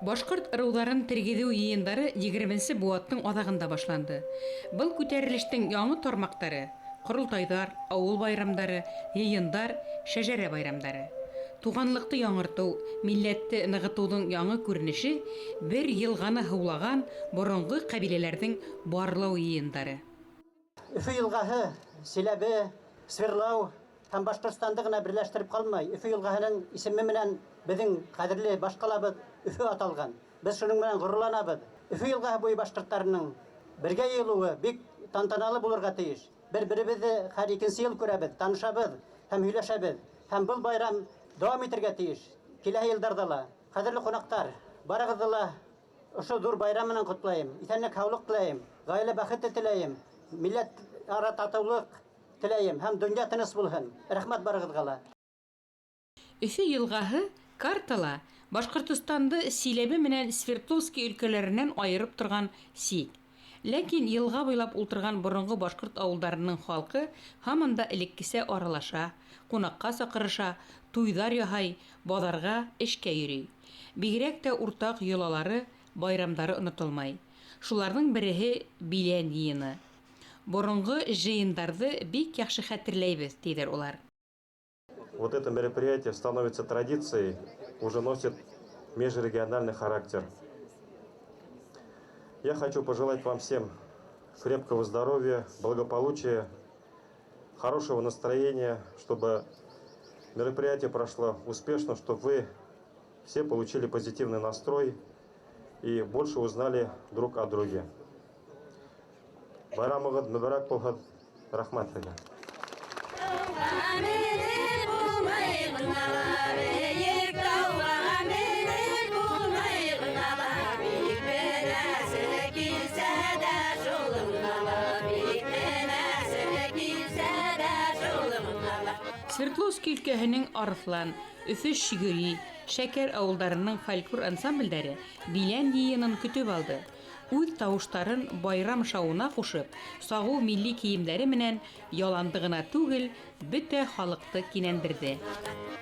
Башҡорт ырыуҙарын тергеҙеү йыйындары 20-нсе быуаттың аҙағында башланды. Был күтәрелештең яңы тармаҡтары – ҡоролтайҙар, ауыл байрамдары, йыйындар, шәжәрә байрамдары. Туғанлыҡты яңыртыу, милләтте нығытыуҙың яңы күренеше – бер йылғаны һыулаған боронғо ҡәбиләләрҙең барлау йыйындары. Өфө йылғаһы Силәбе, Свердлау һәм Башҡортостанды ғына берләштереп ҡалмай. Өфө йылғаһының исеме менән беҙҙең ҡәҙерле баш ҡалабыҙ Өфө аталған. Беҙ шуның менән ғорурланабыҙ. Өфө йылғаһы буйы башҡорттарының бергә йыйылыуы бик тантаналы булырға тейеш. Бер-беребеҙҙе һәр икенсе йыл күрәбеҙ, танышабыҙ һәм һөйләшәбеҙ. Һәм был байрам дауам итергә тейеш киләһе йылдарҙа ла. Ҡәҙерле ҡунаҡтар, барығыҙҙы ла ошо ҙур байрам менән ҡотлайым. Иҫәнлек, һаулыҡ теләйем, ғаилә бәхете теләйем, милләт ара татыулыҡ теләйем һәм донъя тыныс булһын. Рәхмәт барығыҙға ла. Өфө йылғаһы картала Башҡортостанды Силәбе менән Свердловский өлкәләренән айырып торған сик. Ләкин йылға буйлап ултырған боронғо башҡорт ауылдарының халҡы һаман да элеккесә аралаша, ҡунаҡҡа саҡырыша, туйҙар яһай, баҙарға, эшкә йөрөй. Бигерәк тә уртаҡ йолалары, байрамдары онотолмай. Шуларҙың береһе – Билән йыйыны. Боронғо йыйындарҙы бик яҡшы хәтерләйбеҙ, тиҙәр улар. Вот это мероприятие становится традицией, уже носит межрегиональный характер. Я хочу пожелать вам всем крепкого здоровья, благополучия, хорошего настроения, чтобы мероприятие прошло успешно, чтобы вы все получили позитивный настрой и больше узнали друг о друге. Байрамығыҙ мөбәрәк булһын. Рәхмәт һеҙгә. Менеп булмай ғына ла, бейек тауға менеп булмай ғына ла, бик менәсе килсә дә шул ғына ла, бик менәсе килсә дә шул ғына ла. Свердловский өлкәһенең Арыҫлан, Өфө Шигөри, Шәкәр ауылдарының фольклор ансамблдәре Билән йыйынын көтөп алды. Үҙ тауыштарын байрам шауына ҡушып, сағыу милли кейемдәре менән яланды ғына түгел, бөтә халыҡты кинәндерҙе.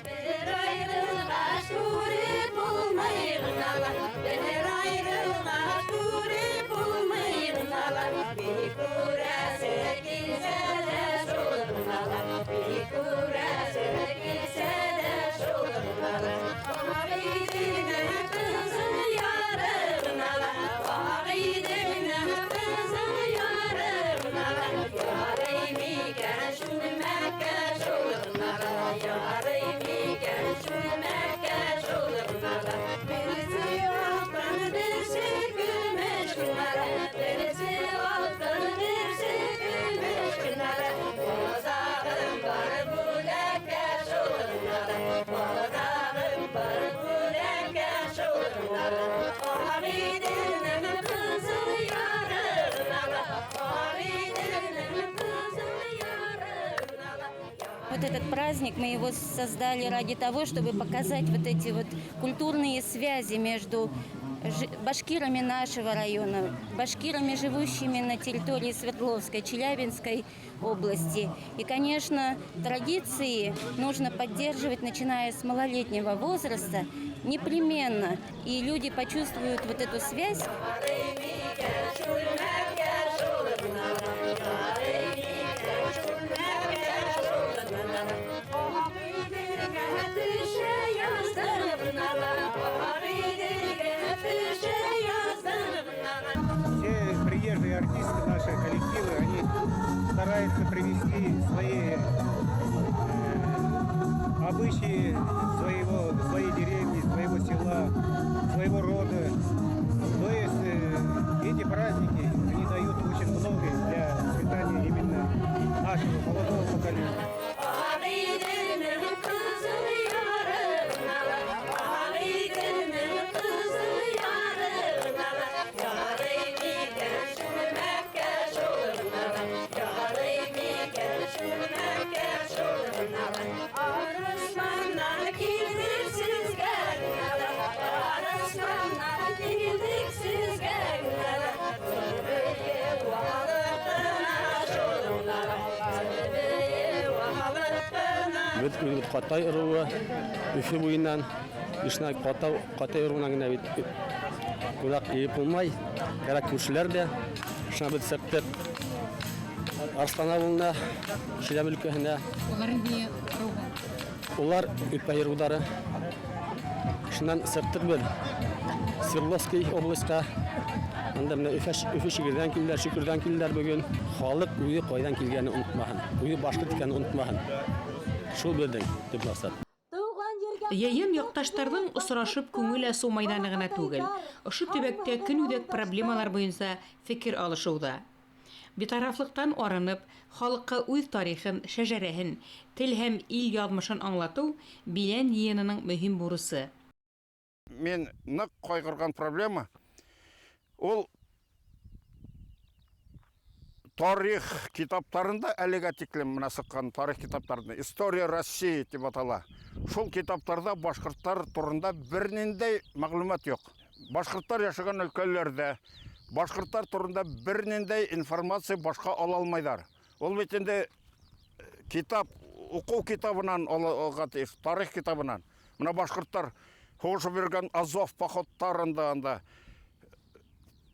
Бер айырылғас күреп булмай ғына ла, бер айырылғас күреп булмай ғына ла, бик күрәсе килсә дә шул ғына ла, бик күрәсе килсә дә шул ғына ла. Ағиҙелдең ҡыҙыл яры ғына ла, Ағиҙелдең ҡыҙыл яры ғына ла, ярай микән шүлмәккә шул ғына ла, ярай микән шүлмәккә шул ғына ла. Берсе алтын, берсе көмөш кенә лә, берсе алтын, берсе көмөш кенә лә, Баҙағым бар бүләккә шул ғына ла, баҙағым бар бүләккә шул ғына ла. Ағиҙелдең ҡыҙыл яры ғына ла, Ағиҙелдең ҡыҙыл яры ғына ла. Вот этот праздник мы его создали ради того, чтобы показать вот эти вот культурные связи между башкирами нашего района, башкирами, живущими на территории Свердловской, Челябинской области. И, конечно, традиции нужно поддерживать, начиная с малолетнего возраста, непременно. И люди почувствуют вот эту связь. Ярай микән шүлмәккә шул ғына ла, ярай микән шүлмәккә шул ғына ла. Ағиҙелгә төшә яҙҙым ғына ла, Ағиҙелгә төшә яҙҙым ғына ла. Все приезжие артисты, наши коллективы, они стараются привести свои обычаи своей деревни, своего села, своего рода. То есть эти праздники, они дают очень многое для воспитания именно нашего молодого поколения. Ағиҙелдең ҡыҙыл яры ғына ла, Ағиҙелдең ҡыҙыл яры ғына ла, ярай микән шүлмәккә шул ғына ла, ярай микән шүлмәккә шул ғына ла. Арыҫланнан килдек һеҙгә генә лә, Арыҫланнан килдек һеҙгә генә лә, Бейеү халыҡына шул ғына ла, бейеү халыҡына. Беҙ үҙебеҙ Ҡатай ырыуы Өфө буйынан. Ишна ката ката йөргән генә бит кунак йыйып булмай. Кәрәк күршеләр дә. Шуна без сыктык. Арслан авылына, Чиләбе өлкәһенә. Улар инде ыругы. Улар Үпәй ырудары. Шуннан сыктык без Свердловский областька. Анда менә Өфә, Өфе Шигердән килделәр, Шөкердән килделәр бүген. Халык үзе кайдан килгәнен онытмаһын, үзе башкорт икәнен онытмаһын. Шул безнең төп максат. Йыйын якташтарҙың осрашып күңел асыу майҙаны ғына түгел, ошо төбәктә көнүҙәк проблемалар буйынса фекер алышыу ҙа. Битарафлыҡтан арынып, халыҡҡа үҙ тарихын, шәжәрәһен, тел һәм ил яҙмышын аңлатыу Билән йыйынының мөһим бурысы. Мин ныҡ ҡайғырған проблема ул тарих китаптарында әлегә тиклем менә сыҡҡан тарих китаптарында «История России» тип атала. Шул китаптарҙа башҡорттар турында бер ниндәй мәғлүмәт юҡ. Башҡорттар йәшәгән өлкәләрҙә башҡорттар турында бер ниндәй информация башҡа ала алмайҙар. Ул бит инде китап, уҡыу китабынан алырға тейеш, тарих китабынан. Мына башҡорттар һуғышып йөрөгән Азов походтарында анда.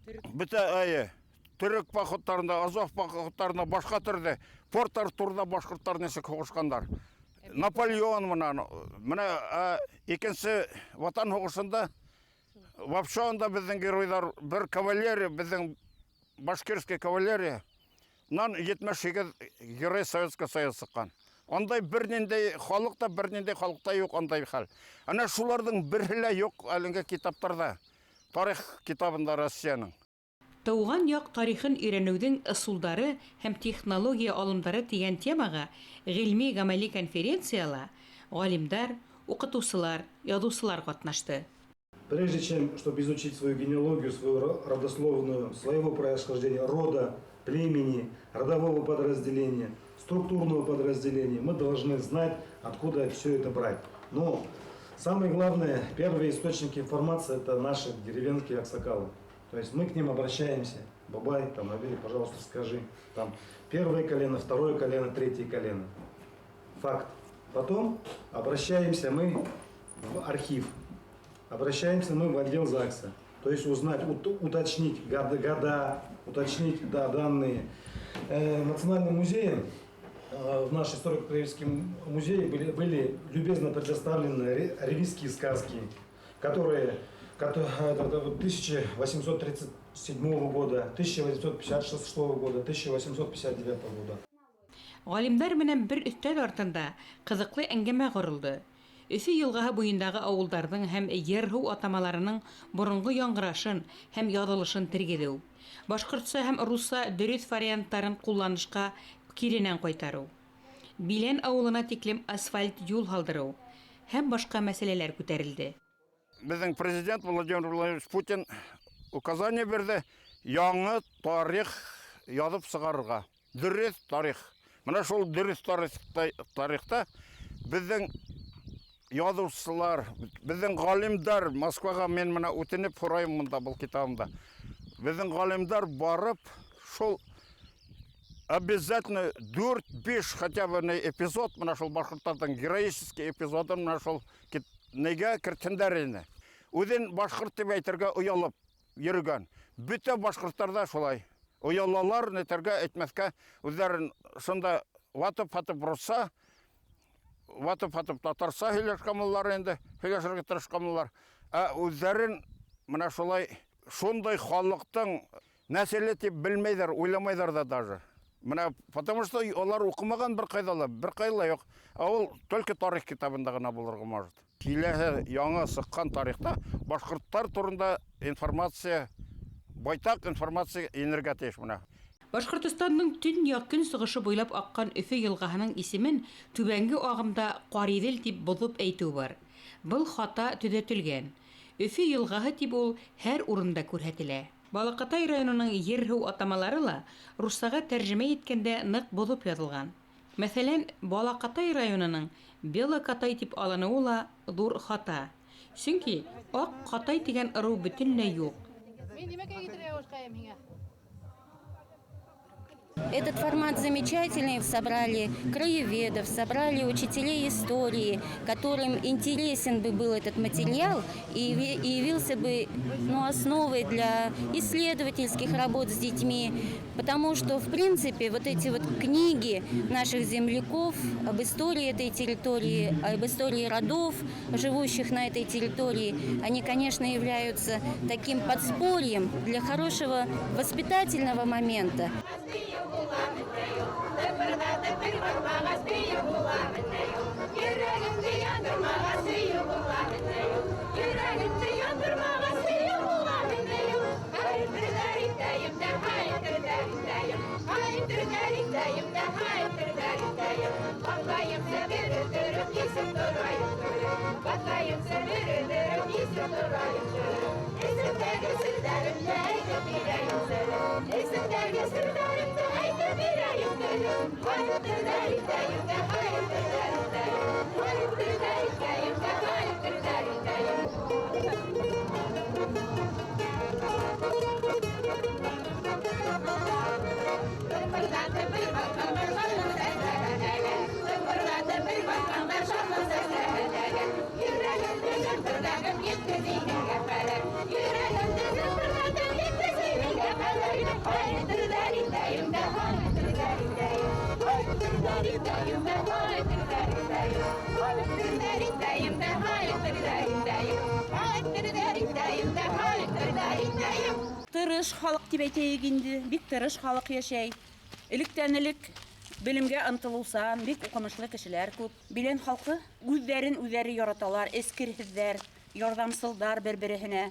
Бөтә әйе, төрөк походтарында, Азов походтарында башҡа төрлө Порт Артурҙа башҡорттар нисек һуғышҡандар. Наполеон менән, менә икенсе Ватан һуғышында вообще анда беҙҙең геройҙар бер кавалерия, беҙҙең башкирский кавалерия нан 78 герой Советского Союза сыҡҡан. Андай бер ниндәй халыҡ та, бер ниндәй халыҡта юҡ андай хәл. Ана шуларҙың береһе лә юҡ әлеге китаптарҙа. Тарих китабында Россияның. Тыуған яҡ тарихын өйрәнеүҙең ысулдары һәм технология алымдары тигән темаға ғилми ғәмәли конференцияла ғалимдар, уҡытыусылар, яҙыусылар ҡатнашты. Прежде чем, чтобы изучить свою генеалогию, свою родословную, своего происхождения, рода, племени, родового подразделения, структурного подразделения, мы должны знать, откуда все это брать. Но самое главное, первый источник информации – это наши деревенские аксакалы. То есть мы к ним обращаемся. Бабай, там, Авель, пожалуйста, скажи. Там первое колено, второе колено, третье колено. Факт. Потом обращаемся мы в архив. Обращаемся мы в отдел ЗАГСа. То есть узнать, уточнить года, уточнить, да, данные. В Национальном музее, в наш историко-краеведческий музей были любезно предоставлены ревизские сказки, которые это вот 1837 года, 1856 года, 1859 года. Ғалимдар менән бер өҫтәл артында ҡыҙыҡлы әңгәмә ҡоролдо. Өфө йылғаһы буйындағы ауылдарҙың һәм ер-һыу атамаларының боронғо яңғырашын һәм яҙылышын тергеҙеү, башҡортса һәм русса дөрөҫ варианттарын ҡулланышҡа киренән ҡайтарыу, Билән ауылына тиклем асфальт юл һалдырыу һәм башҡа мәсьәләләр күтәрелде. Беҙҙең президент Владимир Владимирович Путин указание бирҙе яңы тарих яҙып сығарырға. Дөрөҫ тарих. Мына шул дөрөҫ тарихта беҙҙең яҙыусылар, беҙҙең ғалимдар Москваға мин мына үтенеп һорайым мында был китабымда. Беҙҙең ғалимдар барып шул обязательно 4-5 хотя бы не эпизод мына шул башҡорттарҙың героический эпизодын мына шул нигә кертһендәр ине. Үҙен башҡорт тип әйтергә оялып йөрөгән. Бөтә башҡорттар ҙа шулай. Оялалар, нитергә, әйтмәҫкә, үҙҙәрен шунда ватып-һатып русса, ватып-һатып татарса һөйләшкән булалар инде, һөйләшергә тырышҡан булалар. Ә үҙҙәрен мына шулай шундай халыҡтың нәҫеле тип белмәйҙәр, уйламайҙар ҙа даже. Мына потому что улар уҡымаған бер ҡайҙа ла, бер ҡайҙа ла юҡ. Ә ул только тарих китабында ғына булырға может. Киләһе яңы сыҡҡан тарихта башҡорттар турында информация, байтаҡ информация инергә тейеш мына. Башҡортостандың төньяҡ көнсығышы буйлап аҡҡан Өфө йылғаһының исемен түбәнге ағымда Ҡариҙел тип боҙоп әйтеү бар. Был хата төҙәтелгән. Өфө йылғаһы тип ул һәр урында күрһәтелә. Балаҡатай районының ер-һыу атамалары ла руссаға тәржемә иткәндә ныҡ боҙоп яҙылған. Мәҫәлән, Балаҡатай районының Белокатай тип алыныуы ла ҙур хата. Сөнки Аҡ Ҡатай тигән ырыу бөтөнләй юҡ. Мин нимәкәй килтерергә ҡушҡайым һиңә? Этот формат замечательный. Собрали краеведов, собрали учителей истории, которым интересен бы был этот материал и явился бы, ну, основой для исследовательских работ с детьми. Потому что, в принципе, вот эти вот книги наших земляков об истории этой территории, об истории родов, живущих на этой территории, они, конечно, являются таким подспорьем для хорошего воспитательного момента. Тырыш халыҡ тип әйтәйек инде, бик тырыш халыҡ йәшәй. Электән элек белемгә ынтылыусан, бик уҡымышлы кешеләр күп. Билән халҡы үҙҙәрен үҙҙәре яраталар, эскерһеҙҙәр, ярҙамсылдар бер-береһенә.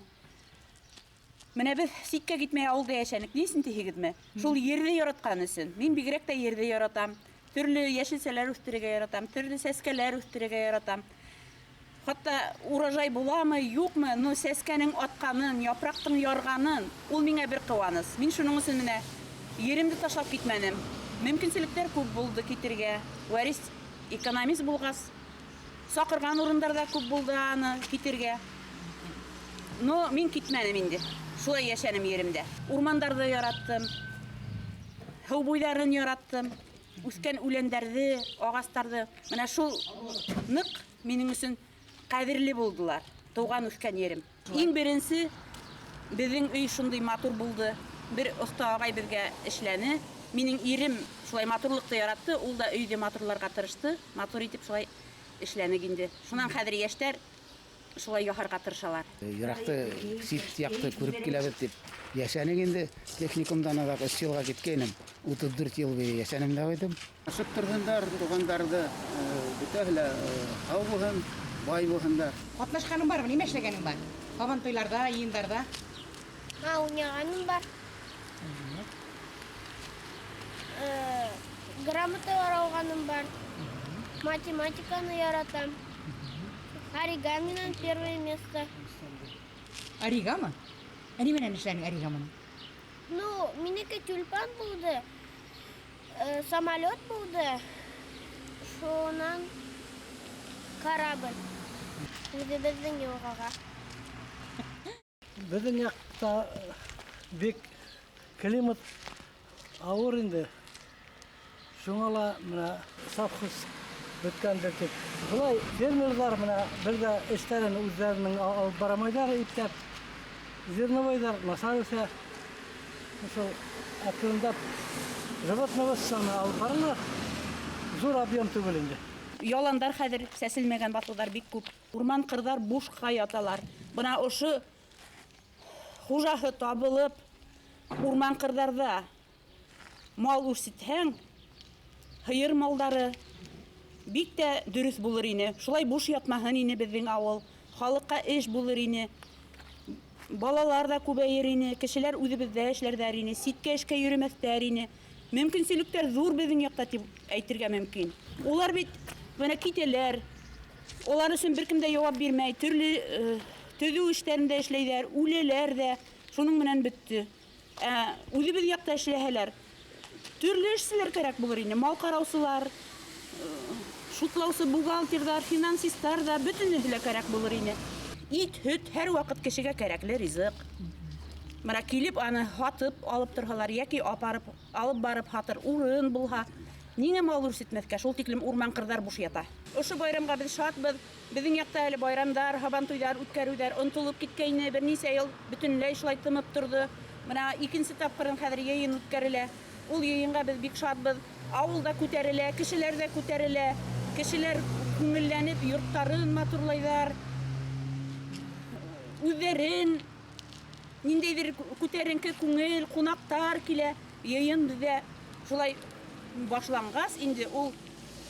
Менә беҙ ситкә китмәй ауылда йәшәнек. Ни өсөн тиһегеҙме? Шул ерҙе яратҡан өсөн. Мин бигерәк тә ерҙе яратам. Төрлө йәшелсәләр үҫтерергә яратам, төрлө сәскәләр үҫтерергә яратам. Хатта урожай буламы, юҡмы, но сәскәнең атҡанын, япраҡтың ярғанын, ул миңә бер ҡыуаныс. Мин шуның өсөн менә еремде ташлап китмәнем. Мөмкинселектәр күп булды китергә. Вәрис экономист булғас, саҡырған урындар ҙа күп булды аны китергә. Но мин китмәнем инде. Шулай йәшәнем еремдә. Урмандарҙы яраттым, һыу буйҙарын яраттым, үҫкән үләндәрҙе, ағастарҙы. Менә шул ныҡ минең өсөн ҡәҙерле булдылар, тыуған үҫкән ерем. Иң беренсе беҙҙең өй шундай матур булды. Бер оҫта ағай беҙгә эшләне. Минең ирем шулай матурлыҡты яратты, ул да өйҙө матурларға тырышты. Матур итеп шулай эшләнек инде. Шунан хәҙер йәштәр шулай яһарға тырышалар. Йыраҡты, сит яҡты күреп киләбеҙ тип йәшәнек инде. Техникумдан аҙаҡ 3 йылға киткәйнем. 34 йыл буйы йәшәнем дә ҡуйҙым. Ашып торһондар, туғандарҙы бөтәһе лә һау булһын, бай булһындар. Ҡатнашҡаның бармы? Нимә эшләгәнең бар? Һабантуйларҙа, йыйындарҙа? Уйнағаным бар. Грамоталар алғаным бар. Математиканы яратам. Оригаминан первое место. Оригами? Ә нимәнән эшләнең оригамины? Ну, минеке тюльпан булды, самолет булды, шунан корабль. Үҙебеҙҙең йылғаға. Беҙҙең яҡта бик климат ауыр инде. Шуңа ла менә совхоз бөткәндер тип. Былай фермерҙар менә бер ҙә эштәрен үҙҙәренең алып барамайҙар иптәп. Зерновойҙар насар үҫә. Шул әкренләп животноводствоны алып баралар. Ҙур объем түгел инде. Яландар хәҙер сәселмәгән баҫыуҙар бик күп. Урман ҡырҙар бушҡа яталар. Бына ошо хужаһы табылып, урман ҡырҙарҙа мал үрсетһәң, һыйыр малдары бик тә дөрөҫ булыр ине. Шулай буш ятмаһын ине беҙҙең ауыл. Халыҡҡа эш булыр ине. Балалар ҙа күбәйер ине, кешеләр үҙебеҙҙә эшләрҙәр ине, ситкә эшкә йөрөмәҫтәр ине. Мөмкинселектәр ҙур беҙҙең яҡта тип әйтергә мөмкин. Улар бит бына китәләр. Улар өсөн бер кем дә яуап бирмәй. Төрлө төҙөү эштәрендә эшләйҙәр, үләләр ҙә. Шуның менән бөттө. Үҙебеҙ яҡта эшләһәләр, төрлө эшселәр кәрәк булыр ине. Мал ҡараусылар, шутлаусы бухгалтерҙар, финансисттар ҙа бөтөнөһө лә кәрәк булыр ине. Ит, һөт һәр ваҡыт кешегә кәрәкле ризыҡ. Менә килеп аны һатып алып торһалар яки апарып алып барып һатыр урын булһа, ниңә мал үрсетмәҫкә? Шул тиклем урман ҡырҙар буш ята. Ошо байрамға беҙ шатбыҙ. Беҙҙең яҡта әле байрамдар, һабантуйҙар үткәреүҙәр онотолоп киткәйне, бер нисә йыл бөтөнләй шулай тымып торҙо. Менә икенсе тапҡырын хәҙер йыйын үткәрелә. Ул йыйынға беҙ бик шатбыҙ. Ауыл да күтәрелә, кешеләр ҙә күтәрелә. Кешеләр күңелләнеп йорттарын матурлайҙар. Үҙҙәрен ниндәйҙер күтәренке күңел, ҡунаҡтар килә. Йыйын беҙҙә шулай башланғас, инде ул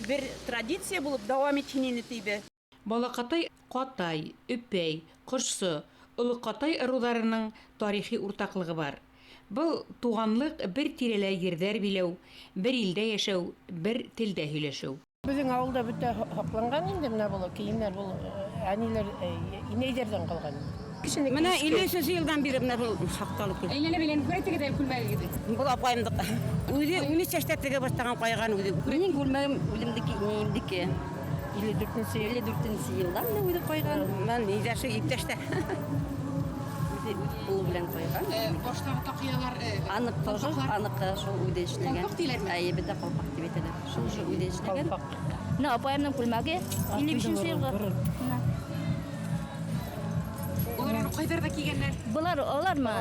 бер традиция булып дауам итһен ине тибеҙ. Балаҡатай Ҡатай, Өпәй, Ҡошсо, Оло Ҡатай ырыуҙарының тарихи уртаҡлығы бар. Был туғанлыҡ бер тирәлә ерҙәр биләү, бер илдә йәшәү, бер телдә һөйләшеү. Беҙҙең ауылда бөтә һаҡланған инде менә был кейемдәр, был әниләр, инәйҙәрҙән ҡалған. Менә 53 йылдан бире менә был һаҡталып килә. Әйләнә-бәйләнеп күрәтегеҙ әле күлмәгегеҙҙе. Был апайымдыҡы. Үҙе 13 йәштә тегә башлаған, ҡайған үҙе. Минең күлмәгем үҙемдеке, инәйемдеке. 54 йылда менә үҙе ҡайған. Мин өйҙәше, иптәштә. Үҙе үҙ ҡулы белән ҡайған. Баштағы таҡыялар Аныҡ тоже, аныҡы шул үҙе эшләгән. Ҡалпаҡ тиләрме? Әйе, беҙҙә ҡалпаҡ тип әйтәләр. Шул же үҙе эшләгән. Менә апайымдың күлмәге 55 йылғы. Менә. Улар аны ҡайҙарҙа кейгәндәр? Былар алармы?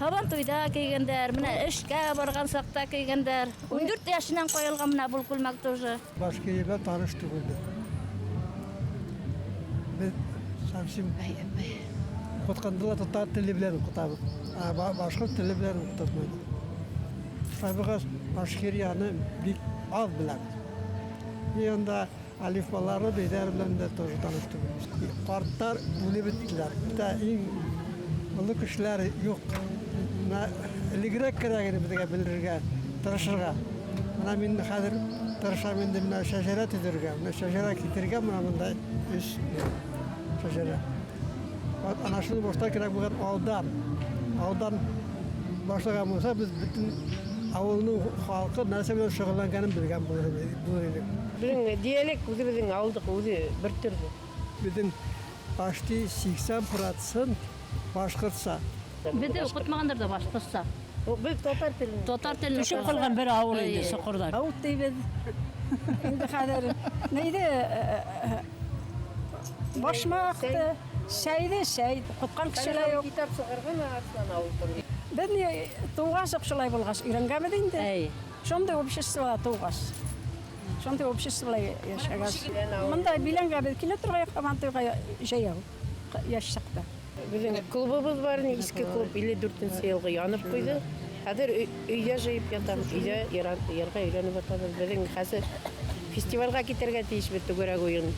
Һабантуйҙа кейгәндәр, менә эшкә барған саҡта кейгәндәр. 14 йәшенән ҡайылған менә был күлмәк тоже. Башҡа белән таныш түгелбеҙ. Беҙ совсем уҡытҡанда ла татар теле белән уҡытабыҙ. Ә башҡорт теле белән уҡытмайбыҙ. Шулай булғас, Башкирияны бик аҙ беләбеҙ. И анда әлифбалары бейҙәр белән дә тоже таныш түгелбеҙ. Ҡарттар үлеп бөттөләр. Бөтә иң оло кешеләр юҡ. Менә элегерәк кәрәк ине беҙгә белергә, тырышырға. Менә мин хәҙер тырышам инде менә шәжәрә төҙөргә, менә шәжәрә китерергә, менә бында өс шәжәрә. Вот ана шуны башлар кәрәк булған алдан. Алдан башлаған булһа, беҙ бөтөн ауылдың халҡы нәрсә менән шөғөлләнгәнен белгән булыр инек. Беҙҙең диалект үҙебеҙҙең ауылдыҡ үҙе бер төрлө. Беҙҙең почти 80% башҡортса. Беҙҙе уҡытмағандар ҙа башҡортса. Беҙ татар телен. Татар телен. Төшөп ҡалған бер ауыл инде Соҡорҙар. Ауыл тибеҙ. Инде хәҙер нейҙе башмаҡты, сәйҙе сәй, уҡытҡан кеше лә юҡ. Китап сығарған Арыҫлан ауыл турында. Беҙ ни тыуғас уҡ шулай булғас өйрәнгәнбеҙ инде. Шундай обществола тыуғас. Шундай обществола йәшәгәс. Бында Биләнгә беҙ килә торғайыҡ һабантуйға йәйәү йәш саҡта. Беҙҙең клубыбыҙ бар, иҫке клуб 54 йылғы янып ҡуйҙы. Хәҙер өйҙә жыйып ятабыҙ, өйҙә йырға өйрәнеп ятабыҙ. Беҙҙең хәҙер фестивалгә китергә тейешбеҙ түгәрәк уйын.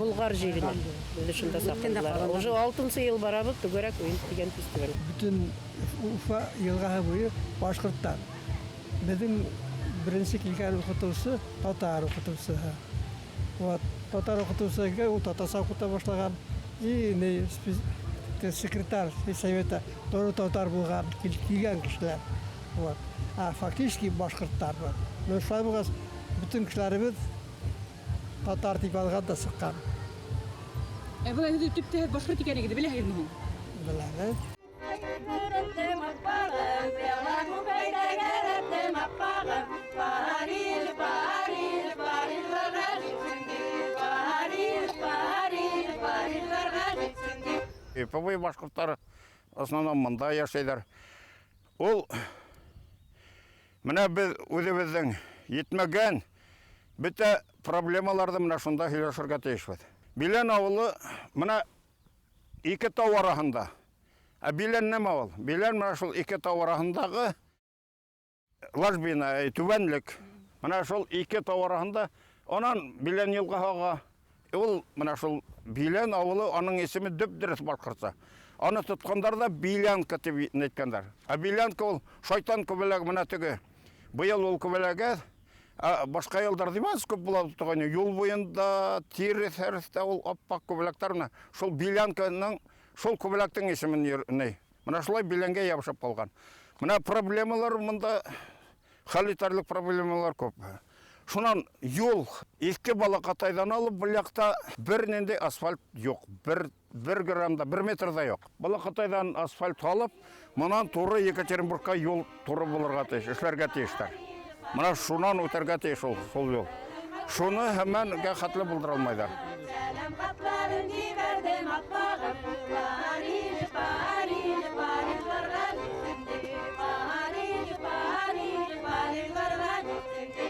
Булғар еренә. Беҙҙе шунда саҡырҙылар. Уже 6 йыл барабыҙ түгәрәк уйын тигән фестиваль. Бөтөн Уфа йылғаһы буйы башҡорттар. Беҙҙең беренсе килгән уҡытыусы татар уҡытыусыһы. Вот татар уҡытыусы ул татарса уҡыта башлаған. И не секретарь совета тоже татар булған, килгән кешеләр. Вот. А фактически башҡорттар бар. Но шулай булғас, бөтөн кешеләребеҙ татар тип алған да сыҡҡан. Ә былай һеҙ төптә башҡорт икәнегеҙҙе беләһегеҙме һуң? Беләбеҙ. Париж, Париж, Парижларға жетсін Париж, Париж, Парижларға жетсін Өфө башҡорттары в основном мында йәшәйҙәр. Ул менә беҙ үҙебеҙҙең етмәгән бөтә проблемаларҙы менә шунда һөйләшергә тейешбеҙ. Билән ауылы менә ике тау араһында. Ә Билән нәмә ул? Билән менә шул ике тау араһындағы ложбина, түбәнлек. Менә шул ике тау араһында онан Билән йылғаһы аға. Ул менә шул Билән ауылы, аның исеме дөп-дөрөҫ башҡортса. Аны тотҡандар ҙа Билянка тип әйткәндәр. Ә Билянка ул шайтан күбәләге менә теге. Быйыл ул күбәләге, ә башҡа йылдар димәс күп була торғайны. Юл буйында, тиреҫ-һәрестә ул аппаҡ күбәләктәр менә. Шул Билянканың, шул күбәләктең исемен ни. Менә шулай Биләнгә ябышып ҡалған. Менә проблемалар монда хәл итәрлек проблемалар күп. Шунан юл Иҫке Балаҡатайҙан алып был яҡта бер ниндәй асфальт юҡ. Бер грамм да, бер метр ҙа юҡ. Балаҡатайҙан асфальт һалып, мынан туры Екатеринбургка юл туры булырға тейеш, эшләргә тейештәр. Мына шунан үтәргә тейеш ул, шул юл. Шуны һәмәнгә хәтле булдыра алмайҙар. Сәләм хатларын ебәрҙем аппағым. Париж, Париж, Парижларға киттем ти. Париж, Париж, Парижларға киттем ти.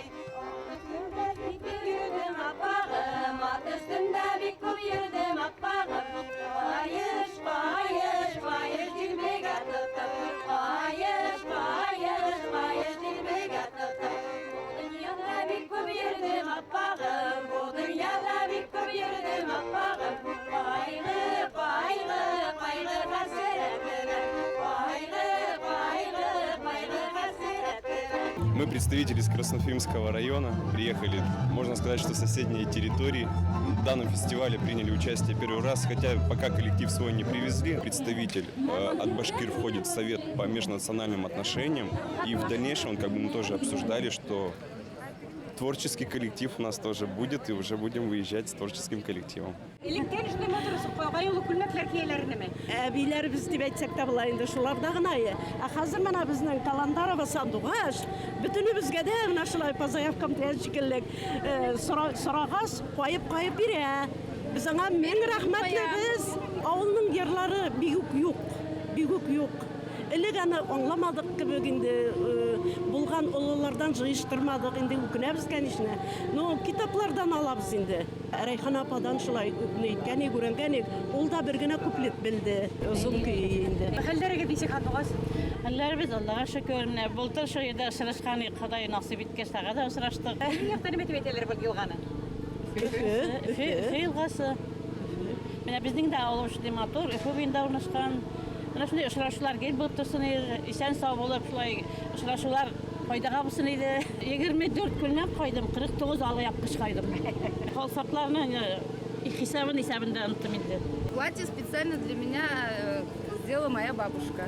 Йөрҙөм аппағым, ат өҫтөндә бик күп йөрҙөм аппағым. Ҡайыш, ҡайыш, ҡайыш дилбегә тоттом. Ҡайыш, ҡайыш, ҡайыш дилбегә тоттом. Бу донъяла бик күп йөрҙөм аппағым, бу донъяла бик күп йөрҙөм аппағым. Ҡайғы, ҡайғы, ҡайғы хәсрәт менән. Ҡайғы, ҡайғы, ҡайғы хәсрәт менән. Мы представители из Красноуфимского района, приехали, можно сказать, что с соседней территории. В данном фестивале приняли участие первый раз, хотя пока коллектив свой не привезли. Представитель от башкир входит в совет по межнациональным отношениям. И в дальнейшем мы тоже обсуждали, что творческий коллектив у нас тоже будет, и уже будем выезжать с творческим коллективом. Электән шундай матур ҡаюлы күлмәкләр кейәләр инеме? Әбиләребеҙ тип әйтһәк тә була инде, шуларҙа ғына. Ә хәҙер мына беҙҙең Каландарова Сандуғаш бөтөнөбөҙгә дә мына шулай по заявкам тигән шикелле, сорағас, ҡайып-ҡайып бирә. Беҙ аңа мең рәхмәтлебеҙ. Ауылның йырлары бигүк юҡ, бигүк юҡ. Элек аны аңламадыҡ кебек инде, булған ололарҙан жыйыштырмадыҡ инде, үкенәбеҙ, конечно. Но китапларҙан алабыҙ инде. Рәйхана ападан шулай әйткән идек, өйрәнгән идек. Ул да бер генә куплет белде, озон көй инде. Хәлдәрегеҙ нисек, Һандуғас? Хәлдәребеҙ Аллаға шөкөр, менә былтыр шул ерҙә осрашҡан идек, Хоҙай насип иткәс, тағы ҙа осраштыҡ. Ни яҡта нимә тип әйтәләр был йылғаны? Өфө, Өфө, Өфө йылғасы. Менә беҙҙең дә ауыл шундай матур, Өфө буйында урынлашҡан. Менә шундай осрашыулар гел булып торһон ине, иҫән сау булып шулай осрашыулар файҙаға булһын ине. 24 күлмәк ҡайҙым, 49 алъяпҡыс ҡайҙым. Ҡалфаҡларының хисабын исәбен дә оноттом инде. Платье специально для меня сделала моя бабушка.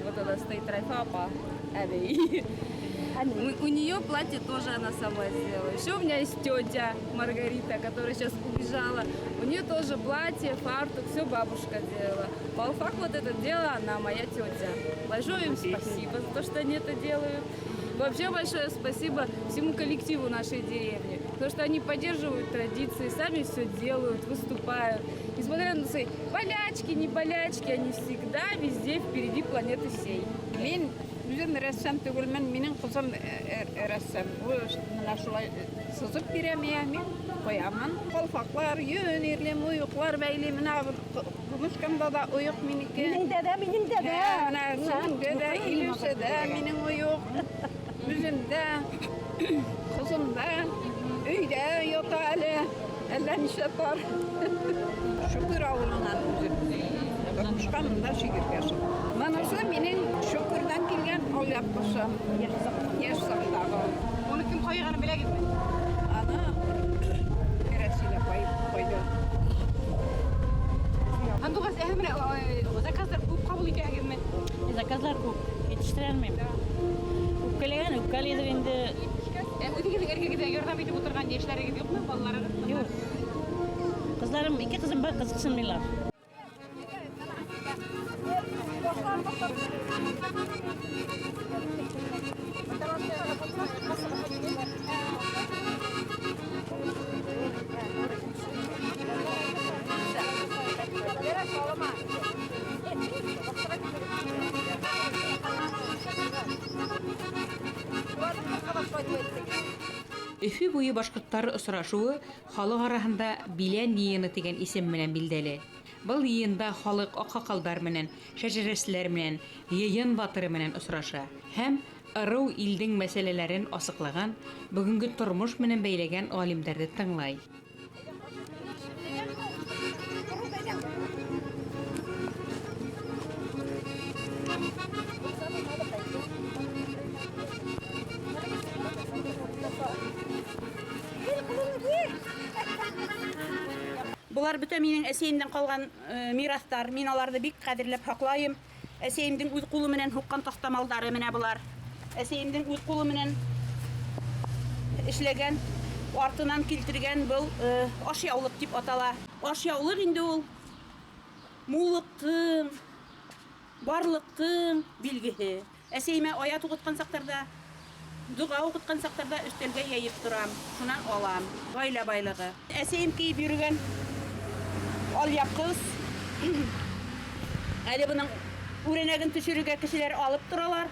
Вот она стоит, Райфа апа. Әбей. У нее платье тоже она сама сделала. Еще у меня есть тетя Маргарита, которая сейчас убежала. У нее тоже платье, фартук, все бабушка делала. Калфак вот это делала она, моя тетя. Большое им спасибо за то, что они это делают. Вообще большое спасибо всему коллективу нашей деревни, потому что они поддерживают традиции, сами все делают, выступают. Несмотря на свои болячки, не болячки, они всегда везде впереди планеты всей. Мин үҙем рәссам түгелмен, минең ҡыҙым рәссам. Ул мына шулай сызып бирә миңә, мин ҡуямын. Ҡалфаҡлар, йөн ирлем, ойоҡлар бәйлим. Мына бумышкамда да ойоҡ минеке. Минең дә дә, минең дә дә. Ә, мына һинеңдә дә, Илүсәдә минең ойоҡ. Үҙемдә, ҡыҙымда, өйҙә ята әле. Әллә нисә пар. Шөкөр ауылынан үҙем. Тормошҡа мында Шигергә шул. Мыныһы минең Шөкөрҙән килгән алъяпҡысым. Йәш саҡтағы. Уны кем ҡойғанын беләгеҙме? Аны Рәсилә ҡойҙо. Һандуғас, ә менә заказдар күп ҡабул итәһегеҙме? Заказлар күп, етештерә алмайым. Үпкәләгән үпкәләйҙер инде. Ә үҙегеҙҙең эргәгеҙҙә ярҙам итеп ултырған йәштәрегеҙ юҡмы, балаларығыҙ? Юҡ. Ҡыҙҙарым, ике ҡыҙым бар, ҡыҙыҡһынмайлар. Өфө буйы башҡорттары осрашыуы халыҡ араһында Билән йыйыны тигән исем менән билдәле. Был йыйында халыҡ аҡһаҡалдар менән, шәжәрәселәр менән, йыйын батыры менән осраша һәм ырыу илдең мәсьәләләрен асыҡлаған, бөгөнгө тормош менән бәйләгән ғалимдарҙы тыңлай. Булар бөтә минең әсәйемдән ҡалған мираҫтар. Мин аларҙы бик ҡәҙерләп һаҡлайым. Әсәйемдең үҙ ҡулы менән һуҡҡан таҫтамалдары менә булар. Әсәйемдең үҙ ҡулы менән эшләгән, артынан килтергән был ашъяулыҡ тип атала. Ашъяулыҡ инде ул муллыҡтың, барлыҡтың билгеһе. Әсәйемә аят уҡытҡан саҡтарҙа, доға уҡытҡан саҡтарҙа өҫтәлгә йәйеп торам, шунан алам. Ғаилә байлығы. Әсәйем кейеп йөрөгән алъяпҡыс. Әле бының үрәнәген төшөрөргә кешеләр алып торалар.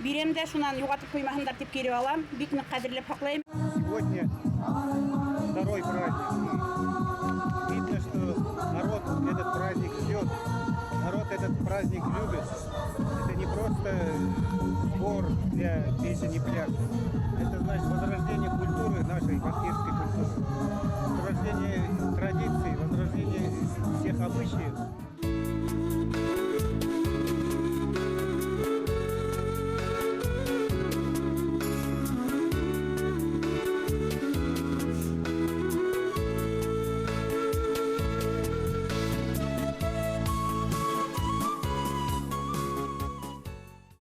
Бирәм дә шунан юғалтып ҡуймаһындар тип кире алам. Бик ныҡ ҡәҙерләп һаҡлайым. Сегодня второй праздник. И видно, что народ этот праздник ждет, народ этот праздник любит. Это не просто сбор для песен и плясок. Это значит возрождение культуры нашей, башкирской культуры, возрождение традиций, возрождение всех обычаев.